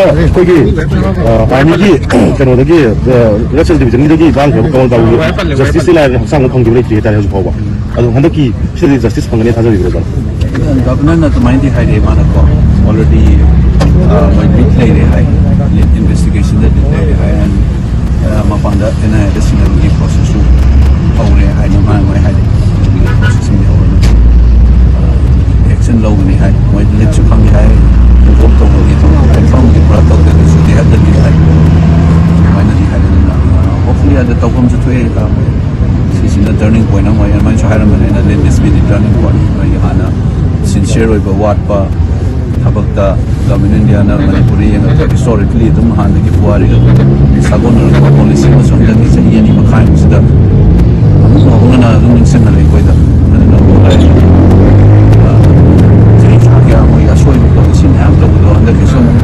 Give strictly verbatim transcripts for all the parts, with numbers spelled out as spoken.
ꯑꯩꯈꯣꯏꯒꯤ ꯑꯥꯔꯃꯤꯒꯤ ꯀꯩꯅꯣꯗꯒꯤ ꯔꯦꯠ ꯁꯦꯜ ꯗꯤꯕꯤꯖꯟꯒꯤꯗꯒꯤ ꯃꯥꯡꯈ꯭ꯔꯕ ꯀꯃꯜ ꯕꯥꯕꯨ ꯖꯁꯇꯤꯁꯇꯤ ꯂꯥꯏꯔꯗꯅ ꯍꯛꯆꯥꯡ ꯑꯃ ꯐꯪꯈꯤꯕ ꯂꯩꯇ꯭ꯔꯤ ꯍꯥꯏꯇꯥꯔꯦ ꯍꯧꯖꯤꯛ ꯐꯥꯎꯕ꯫ ꯑꯗꯣ ꯍꯟꯗꯛꯀꯤ ꯁꯤꯗꯗꯤ ꯖꯁꯇꯤꯁ ꯐꯪꯒꯅꯤ ꯊꯥꯖꯕꯤꯕ꯭ꯔꯥ, ꯁꯥꯔ? ꯒꯚꯔꯅꯔꯅ ꯑꯗꯨꯃꯥꯏꯅꯗꯤ ꯍꯥꯏꯔꯛꯑꯦ, ꯃꯥꯅꯀꯣ ꯑꯣꯜꯔꯦꯗꯤ ꯃꯣꯏ ꯂꯤꯗ ꯂꯩꯔꯦ ꯍꯥꯏ, ꯂꯤꯗ ꯏꯟꯚꯦꯁꯇꯤꯒꯦꯁꯟꯗ ꯂꯤꯗ ꯂꯩꯔꯦ ꯍꯥꯏ꯫ ꯑꯦꯟ ꯃꯄꯥꯟꯗ ꯑꯦꯟ ꯑꯥꯏ ꯑꯦꯗ ꯁꯤꯟꯅꯕꯒꯤ ꯄ꯭ꯔꯣꯁꯦꯁꯁꯨ ꯍꯧꯔꯦ ꯍꯥꯏꯅ ꯃꯥꯅ ꯃꯣꯏ ꯍꯥꯏꯔꯛꯑꯦ꯫ ꯑꯗꯨꯒꯤ ꯄ꯭ꯔꯣꯁꯦꯁꯁꯤꯡꯗꯤ ꯍꯧꯔꯅꯤ꯫ ꯑꯦꯛꯁꯟ ꯂꯧꯒꯅꯤ ꯍꯥꯏ, ꯃꯣꯏ ꯂꯤꯗꯁꯨ ꯐꯪꯉꯦ ꯍꯥꯏ, ꯏꯟꯐꯣꯔꯝ ꯇꯧꯕꯒꯤ ꯀꯟꯐꯥꯔꯝꯗꯤ ꯄꯨꯔꯥ ꯇꯧꯗꯦ, ꯑꯗꯨꯁꯨ ꯗꯦ ꯍꯦꯗ ꯗ ꯂꯤꯗ ꯍꯥꯏ꯫ ꯑꯗꯨꯃꯥꯏꯅꯗꯤ ꯍꯥꯏ꯫ ꯑꯗꯨꯅ ꯍꯣꯞꯐꯨꯜꯂꯤ ꯑꯗ ꯇꯧꯐꯝꯁꯨ ꯊꯣꯛꯑꯦ꯫ ꯁꯤꯁꯤꯅ ꯇꯔꯅꯤꯡ ꯄꯣꯏꯟꯠ ꯑꯃ ꯑꯣꯏ꯫ ꯑꯗꯨꯃꯥꯏꯅꯁꯨ ꯍꯥꯏꯔꯝꯕꯅꯦ ꯑꯩꯅ, ꯂꯤꯗ ꯗꯤꯁꯄ꯭ꯌꯨꯠꯇꯤ ꯇꯔꯅꯤꯡ ꯄꯣꯏꯟꯠ ꯑꯣꯏ꯫ ꯍꯥꯟꯅ ꯁꯤꯟꯁꯤꯌꯔ ꯑꯣꯏꯕ ꯋꯥꯠꯄ ꯊꯕꯛꯇ ꯒꯚꯔꯟꯃꯦꯟꯠ ꯑꯣꯐ ꯏꯟꯗꯤꯌꯥꯅ ꯃꯅꯤꯄꯨꯔꯗ ꯌꯦꯡꯉꯒ ꯍꯤꯁꯇꯣꯔꯤꯀꯦꯜꯂꯤ ꯑꯗꯨꯝ ꯍꯥꯟꯅꯗꯒꯤ ꯄꯨꯋꯥꯔꯤꯒ ꯁꯥꯒꯣꯟꯅꯔꯛꯄ ꯄꯣꯂꯤꯁꯤ ꯑꯃꯁꯨ ꯍꯟꯗꯛꯀꯤ ꯆꯍꯤ ꯑꯅꯤ ꯃꯈꯥꯏꯃꯨꯛꯁꯤꯗ ꯑꯃꯨꯛ ꯍꯧꯅꯅ ꯑꯗꯨꯝ ꯅꯤꯡꯁꯤꯡꯍꯜꯂꯦ ꯑꯩꯈꯣꯏꯗ꯫ ꯑꯗꯨꯅ ꯆꯍꯤ ꯊꯥ ꯀꯌꯥ ꯃꯣꯏꯒꯤ ꯑꯁꯣꯏꯕ ꯄꯣꯂꯤꯁꯤ ꯃꯌꯥꯝ ꯇꯧꯕꯗꯣ ꯍꯟꯗꯛꯀꯤꯁꯨ ꯑꯃꯨꯛ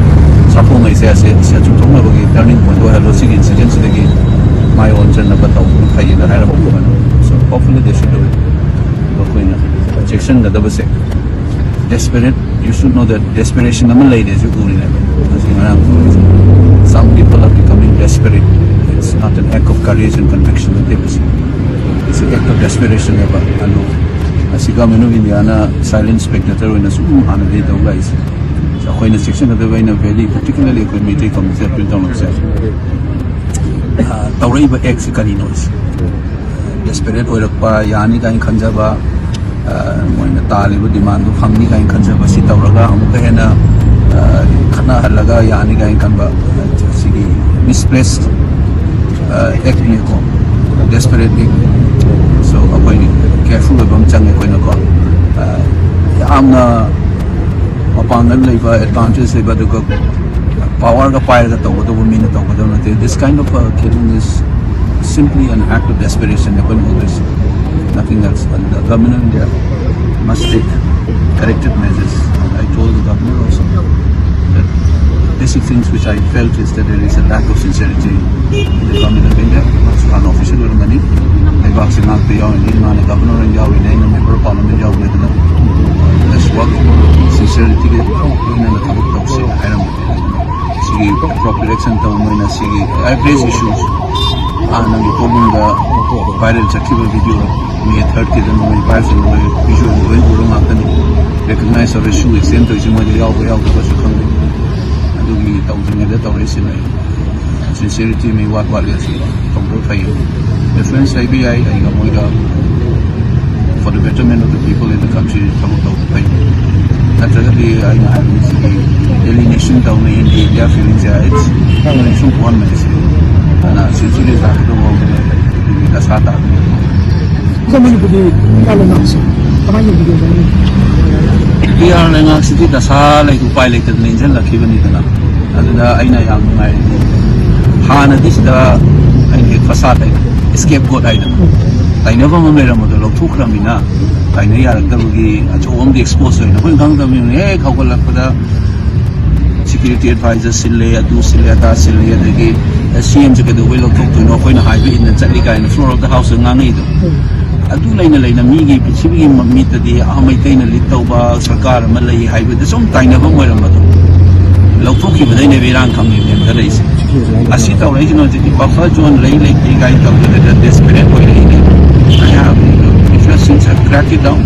ꯁꯥꯐꯣꯡꯉꯩꯁꯦ ꯑꯁꯦ ꯁꯦꯜ ꯆꯨꯝꯊꯣꯛꯅꯕꯒꯤ ꯇꯔꯅꯤꯡ ꯄꯣꯏꯟꯠ ꯑꯣꯏꯍꯜꯂꯣ꯫ ꯁꯤꯒꯤ ꯏꯟꯁꯤꯗꯦꯟꯁꯤꯗꯒꯤ ꯃꯥꯏ ꯑꯣꯟꯁꯤꯟꯅꯕ ꯇꯧꯕꯅ ꯐꯩꯌꯦꯅ ꯍꯥꯏꯔꯕ꯫ So hopefully they should do it. ꯑꯩꯈꯣꯏꯅ ꯆꯦꯛꯁꯤꯟꯒꯗꯕꯁꯦ, desperate, you should know that desperation ꯑꯃ ꯂꯩꯔꯦꯁꯨ ꯎꯔꯤꯅꯦꯕ꯫ ꯉꯁꯤ ꯉꯔꯥꯡ ꯎꯔꯤꯁꯦ, some people are becoming desperate. It's not an act of courage and conviction ꯅꯠꯇꯦꯕ ꯁꯤ꯫ It's an act of desperation ꯅꯦꯕ꯫ ꯑꯗꯣ ꯑꯁꯤ ꯒꯚꯔꯟꯃꯦꯟꯠ ꯑꯣꯐ ꯏꯟꯗꯤꯌꯥꯅ ꯁꯥꯏꯂꯦꯟ ꯁ꯭ꯄꯦꯛꯇꯦꯇꯔ ꯑꯣꯏꯅ ꯁꯨꯝ ꯍꯥꯟꯅꯗꯒꯤ ꯇꯧ ꯂꯥꯛꯏꯁꯦ꯫ ꯑꯩꯈꯣꯏꯅ ꯆꯦꯛꯁꯤꯟꯒꯗꯕ, ꯑꯩꯅ ꯚꯦꯔꯤ ꯄꯔꯇꯤꯀꯨꯂꯔꯂꯤ ꯑꯩꯈꯣꯏ ꯃꯩꯇꯩ ꯀꯝꯃ꯭ꯌꯨꯅꯤꯇꯤ ꯑꯄꯤꯜ ꯇꯧꯅꯕꯁꯦ, ꯑ, ꯇꯧꯔꯛꯏꯕ ꯑꯦꯛꯁꯦ ꯀꯔꯤꯅꯣ ꯁꯤ? ꯗꯦꯁꯄꯦꯔꯦꯠ ꯑꯣꯏꯔꯛꯄ, ꯌꯥꯅꯤ ꯀꯥꯏꯅ ꯈꯟꯖꯕ, ꯑ, ꯃꯣꯏꯅ ꯇꯥꯜꯂꯤꯕ ꯗꯤꯃꯥꯟꯗꯨ ꯐꯪꯅꯤ ꯀꯥꯏꯅ ꯈꯟꯖꯕ, ꯁꯤ ꯇꯧꯔꯒ ꯑꯃꯨꯛꯀ ꯍꯦꯟꯅ, ꯑ, ꯈꯠꯅꯍꯜꯂꯒ ꯌꯥꯅꯤ ꯀꯥꯏꯅ ꯈꯟꯕ, ꯑ, ꯁꯤꯒꯤ ꯃꯤꯁꯄ꯭ꯂꯦꯁ, ꯑ, ꯑꯦꯛꯅꯦꯀꯣ꯫ ꯗꯦꯁꯄꯦꯔꯦꯠ ꯑꯦꯛ꯫ So ꯑꯩꯈꯣꯏ ꯀꯦꯌꯔꯐꯨꯜ ꯑꯣꯏꯕ ꯑꯃ ꯆꯪꯉꯦ ꯑꯩꯈꯣꯏꯅꯀꯣ꯫ ꯑ, ꯌꯥꯝꯅ ꯃꯄꯥꯡꯒꯜ ꯂꯩꯕ, ꯑꯦꯗꯚꯥꯟꯇꯦꯖ ꯂꯩꯕ, ꯑꯗꯨꯒ ꯄꯋꯥꯔꯒ ꯄꯥꯏꯔꯒ ꯇꯧꯒꯗꯧꯕ ꯃꯤꯅ ꯇꯧꯒꯗꯕ ꯅꯠꯇꯦ꯫ This kind of, uh, killing is simply an act of desperation. ꯑꯩꯈꯣꯏꯅ ꯎꯗꯣꯏꯁꯦ, nothing else. And the government of India must take corrective measures. And I told the governor also that basic things which I felt is that there is a lack of sincerity in the government of India. ꯃꯥꯁꯨ ꯍꯥꯟꯅ official ꯑꯣꯏꯔꯝꯕꯅꯤ, ꯂꯩꯕꯥꯛꯁꯤ ꯉꯥꯛꯄ ꯌꯥꯎꯔꯤꯅꯤ, ꯃꯥꯅ governor ꯑꯣꯏꯅ ꯌꯥꯎꯔꯤꯅꯤ, ꯑꯩꯅ member of parliament ꯌꯥꯎꯕꯅꯤ꯫ ꯑꯗꯨꯅ let's work sincerity ꯒ ꯂꯣꯏꯅꯅ ꯊꯕꯛ ꯇꯧꯁꯦ ꯍꯥꯏꯔꯝꯕꯅꯤ꯫ Crop direction ꯇꯧꯕ ꯃꯣꯏꯅ ꯁꯤꯒꯤ ꯑꯦꯚꯔꯦꯖ ꯏꯁꯨ ꯍꯥꯟꯅꯒꯤ ꯄꯣꯠꯂꯨꯝꯗ ꯚꯥꯏꯔꯦꯜ ꯆꯠꯈꯤꯕ ꯚꯤꯗꯤꯑꯣ ꯃꯦ ꯊꯥꯔꯠꯀꯤꯗ ꯅꯣꯡꯃꯩ ꯄꯥꯏꯔꯁꯨ ꯅꯣꯡꯃꯩ ꯚꯤꯖꯨꯑꯦꯜ ꯂꯣꯏ ꯎꯔ ꯉꯥꯛꯇꯅꯤ꯫ ꯔꯦꯀꯒꯅꯥꯏꯁ ꯇꯧꯔꯦ, ꯁꯨ ꯑꯦꯛꯁꯇꯦꯟ ꯇꯧꯔꯤꯁꯤ ꯃꯣꯏꯗ ꯌꯥꯎꯕ ꯌꯥꯎꯗꯕꯁꯨ ꯈꯪꯗꯦ꯫ ꯑꯗꯨꯒꯤ ꯇꯧꯗ꯭ꯔꯤꯉꯩꯗ ꯇꯧꯔꯛꯏꯁꯤꯅ ꯑꯩ ꯁꯤꯟꯁꯤꯌꯔꯤꯇꯤ ꯃꯤ ꯋꯥꯠ ꯋꯥꯠꯂꯤ ꯑꯁꯤ ꯇꯧꯗꯕ ꯐꯩ꯫ ꯏꯟꯐ꯭ꯂꯨꯌꯦꯟꯁ ꯂꯩꯕ ꯌꯥꯏ ꯑꯩꯒ ꯃꯣꯏꯒ꯫ For the betterment of the people in the country ꯊꯕꯛ ꯇꯧꯕ ꯐꯩ꯫ ꯅꯠꯇ꯭ꯔꯒꯗꯤ ꯑꯩꯅ ꯍꯥꯏꯕꯁꯤꯗꯤ alienation ꯇꯧꯅ in the India feelings ꯍꯥꯏ ꯁꯨꯝ ꯄꯣꯛꯍꯟꯕꯅꯤ ꯁꯤ꯫ ꯑꯗꯨꯅ ꯁꯤꯟꯁꯤꯌꯔꯤꯇꯤ ꯂꯥꯛꯀꯗꯧꯕ ꯑꯗꯨꯒꯤ ꯗꯁꯥ ꯇꯥꯗꯣꯏꯅꯤ꯫ ꯑꯗꯣ ꯃꯅꯤꯄꯨꯔꯒꯤ ꯏꯔꯥꯡ ꯂꯩꯉꯥꯛꯁꯦ ꯀꯃꯥꯏꯅ ꯌꯦꯡꯕꯤꯒꯦ? ꯏꯔꯥꯡ ꯂꯩꯉꯥꯛꯁꯤꯗꯤ ꯗꯁꯥ ꯂꯩ, ꯎꯄꯥꯏ ꯂꯩꯇꯗꯅ ꯏꯟꯁꯤꯜꯂꯛꯈꯤꯕꯅꯤꯗꯅ꯫ ꯑꯗꯨꯗ ꯑꯩꯅ ꯌꯥꯝ ꯅꯨꯡꯉꯥꯏꯔꯤꯁꯦ ꯍꯥꯟꯅꯗꯤ ꯁꯤꯗ ꯑꯩꯅ ꯍꯦꯛ ꯐꯁꯥꯠ ꯍꯥꯏ ꯁ꯭ꯀꯦꯞ ꯒꯣꯠ ꯍꯥꯏꯗꯅ ꯇꯥꯏꯅꯐꯝ ꯑꯃ ꯂꯩꯔꯝꯕꯗꯣ ꯂꯧꯊꯣꯛꯈ꯭ꯔꯕꯅꯤꯅ ꯇꯥꯏꯅ ꯌꯥꯔꯛꯇꯕꯒꯤ ꯑꯆꯧꯕ ꯑꯃꯗꯤ ꯑꯦꯛꯁꯄꯣꯖ ꯑꯣꯏꯅ ꯑꯩꯈꯣꯏꯅ ꯈꯪꯗꯕꯅꯤꯅ ꯍꯦꯛ ꯍꯧꯒꯠꯂꯛꯄꯗ ꯁꯦꯀ꯭ꯌꯨꯔꯤꯇꯤ ꯑꯦꯗꯚꯥꯏꯖꯔ ꯁꯤꯜꯂꯦ, ꯑꯗꯨ ꯁꯤꯜꯂꯦ, ꯑꯗꯥ ꯁꯤꯜꯂꯦ, ꯑꯗꯒꯤ ꯁꯤ ꯑꯦꯝꯁꯦ ꯀꯩꯗꯧꯕꯩ ꯂꯧꯊꯣꯛꯇꯣꯏꯅꯣ, ꯑꯩꯈꯣꯏꯅ ꯍꯥꯏꯕ ꯏꯟꯅ ꯆꯠꯂꯤ ꯀꯥꯏꯅ ꯐ꯭ꯂꯣꯔ ꯑꯣꯐ ꯗ ꯍꯥꯎꯁꯇ ꯉꯥꯡꯉꯛꯏꯗꯣ꯫ ꯑꯗꯨ ꯂꯩꯅ ꯂꯩꯅ ꯃꯤꯒꯤ ꯄ꯭ꯔꯤꯊꯤꯕꯤꯒꯤ ꯃ-, ꯃꯤꯠꯇꯗꯤ ꯑꯥ ꯃꯩꯇꯩꯅ ꯂꯤꯠ ꯇꯧꯕ ꯁꯔꯀꯥꯔ ꯑꯃ ꯂꯩ ꯍꯥꯏꯕꯗ ꯁꯨꯝ ꯇꯥꯏꯅꯐꯝ ꯑꯣꯏꯔꯝꯕꯗꯣ ꯂꯧꯊꯣꯛꯈꯤꯕꯗꯩꯅꯦꯕ ꯏꯔꯥꯡ ꯈꯪꯉꯦ ꯅꯦꯝꯊꯔꯛꯏꯁꯦ꯫ ꯑꯁꯤ ꯇꯧꯔꯛꯏꯁꯤꯅ ꯍꯧꯖꯤꯛꯇꯤ ꯕꯐꯔ ꯖꯣꯟ ꯂꯩ ꯂꯩꯇꯦ ꯀꯥꯏꯅ ꯇꯧꯗꯅ ꯗꯦꯁꯄꯔꯦꯠ ꯑꯣꯏꯔꯛꯏꯅꯦ꯫ I have, if you since I crack it down,